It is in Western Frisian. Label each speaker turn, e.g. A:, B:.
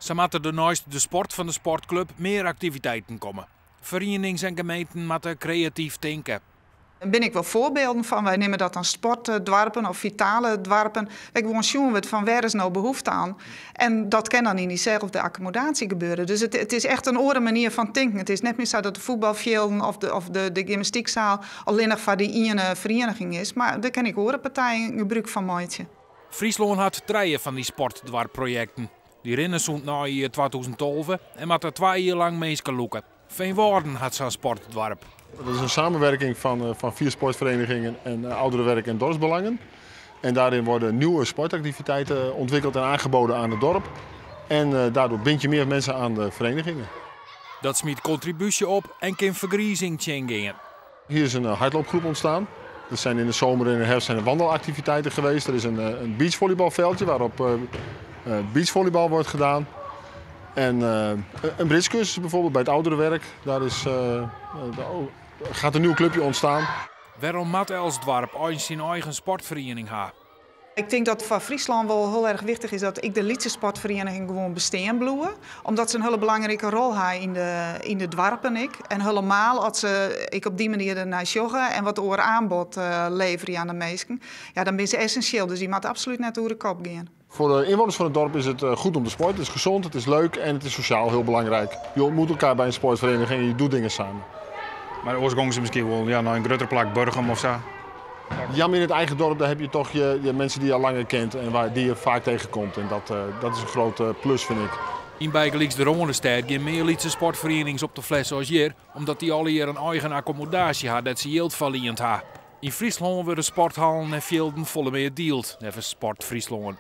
A: Sa moatte der neist de sport fan de sportklup mear aktiviteiten komme. Ferienings en gemeenten moatte kreatyf tinke.
B: Der binne ek wol foarbylden fan. Wy neame dat dan sportdoarpen of fitale doarpen. Wêr't gewoan sjoen wurdt fan wêr is no behoefte oan. En dat kin dan yn dyselde akkommodaasje gebeure. Dus it is echt in oare manier fan tinken. It is net mear sa dat de fuotbalfjilden of de gymnastykseal allinnich foar dy iene ferieniging is. Mar dêr kinne ek oare partijen gebrûk fan meitsje.
A: Fryslân hat trije fan dy sportdoarpprojekten. Dy rinne sûnt neijier 2012 en moatte 2 jier lang minsken lûke. Feanwâlden hat sa'n sportdoarp.
C: Dat is een samenwerking van 4 sportverenigingen en ouderenwerk en dorpsbelangen. En daarin worden nieuwe sportactiviteiten ontwikkeld en aangeboden aan het dorp. En daardoor bind je meer mensen aan de verenigingen.
A: Dat smyt kontribúsje op en kin fergrizing tsjingean.
C: Hier is een hardloopgroep ontstaan. Er zijn in de zomer en in de herfst zijn er wandelactiviteiten geweest. Er is een beachvolleybalveldje waarop beachvolleybal wordt gedaan. En een bridgecursus bijvoorbeeld bij het ouderenwerk. Daar gaat een nieuw clubje ontstaan.
A: Wêrom moat elts doarp eins syn eigen sportferiening ha?
B: Ik tink dat foar Fryslân wol hiel erch wichtich is dat ek de lytse sportferienigingen gewoan bestean bliuwe. Omdat se in hiele belangrike rol ha yn de doarpen ek. En helemaal as se ek op dy manier dernei sjogge en wat oar aanbod leverje oan de minsken. Ja, dan binne se essinsjeel, dus dy moatte absolút net oer de kop gean.
C: Voor de inwoners van het dorp is het goed om te sporten. Het is gezond, het is leuk en het is sociaal heel belangrijk. Je ontmoet elkaar bij een sportvereniging en je doet dingen samen.
D: Mar oars gongen se miskien wol, ja, nei in grutter plak, Burgum of sa.
C: Ja, maar in het eigen dorp daar heb je toch je mensen die je al langer kent en die je vaak tegenkomt. En dat is een grote plus, vind ik.
A: Yn bygelyks de Rânestêd gean mear lytse sportferienings op de fles as hjir, omdat dy allegear in eigen akkommodaasje ha dêr't se jild foar liend ha. Yn Fryslân wurde sporthallen en fjilden folle mear dield, neffens Sport Fryslân.